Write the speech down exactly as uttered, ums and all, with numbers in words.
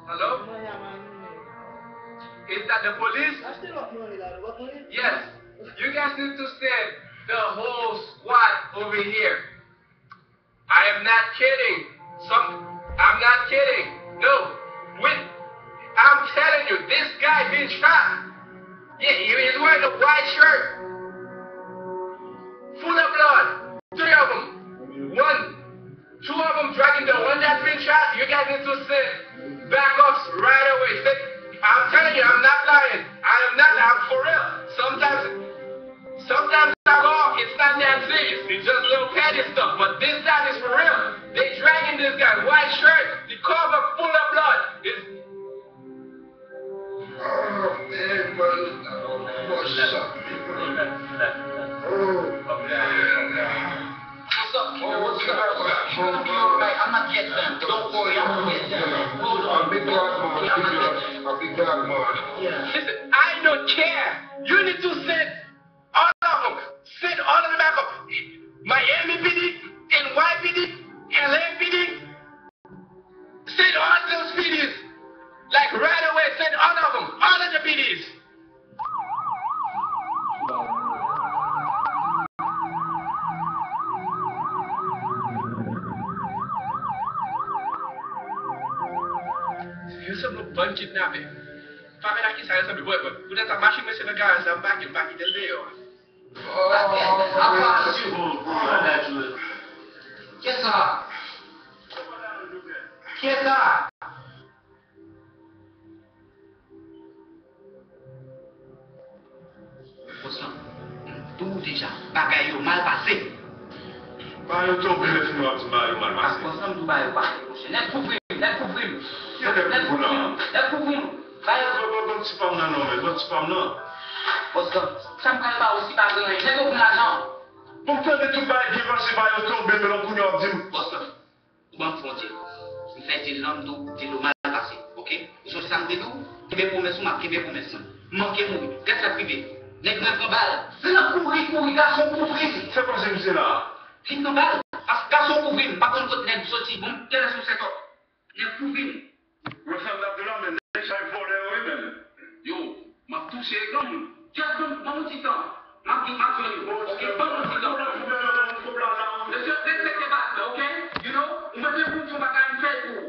Hello? Is that the police? Yes. You guys need to send the whole squad over here. I am not kidding. Some, I'm not kidding. No. With, I'm telling you, this guy been shot. Yeah, he is wearing a white shirt. Full of blood. Three of them. One, two of them dragging the one that's been shot. You guys need to send backups right away. Send, I'm telling you, I'm not lying. I am not, I'm for real. Sometimes Sometimes I go, it's not that serious. It's just little petty stuff. But this time is for real. They dragging this guy, white shirt, the cover full of blood. It's Oh man, man, what's up, man? Oh man. What's up, King? What's up? What's up? You'll be alright. I'm not yet done. Don't worry, I'm not yet done. Hold on. I'll be back, man. I'll be back, man. Yeah. Listen, I don't care. You need to send All of them. Send all of them back up. Miami P D, N Y P D, L A P D. Send all those P Ds. Like right away, send all of them. All of the P Ds. Yo se yon bann kidnape. Pa wè nan kisa yo sanble. Bon, bon, poutèt sa, machin mwen se nan garaj la, m pake, m pa kite l deyò a. Apa si ou pou bagay yo. Kiyès sa? Kiyès sa? Kòs lan, m di w deja, bagay yo mal pase. Bagay yo tonbe, lè fini w ap di m bagay yo mal pase. Kòs lan, m di w bagay yo pase, monchè. Nèg kouvri m, nèg kouvri m. Ki nèg kouvri w la? Nèg kouvri m. Bay yo. Ban, ban, ban ti pa m nan non, men, ban ti pa m nan. Bòs, sa m pral ba ou si pa gen anyen. Nèg yo pran lajan. Bon, m tande tout bagay byen pase, bagay yo tonbe, men lòt kounye a w ap di m. Bòs, ou ban m fè yon dil. M fè dil lan, m di w, dil ou mal pase, oke? Ou sonje sa m te di w? Kenbe pwomès ou, m ap kenbe pwomès mwen. M manke mouri. Gad sa k rive. Nèg mwen pran bal. Se nan kouri, kouri, gason kouvri m. Sa k pase misye la? Li pran bal. Paske gason kouvri m, m pa konn kot nèg soti. Bon, m genlè sou sètòp. Nèg kouvri m. Yo, m ap touche granmoun. Just ban m, ban m yon ti tan. M ap di, m ap jwenn ou. Oke, ban m yon ti tan. Mesye, respekte patnè, oke? You know, ou mete pou m fè yon bagay, m fè l pou ou.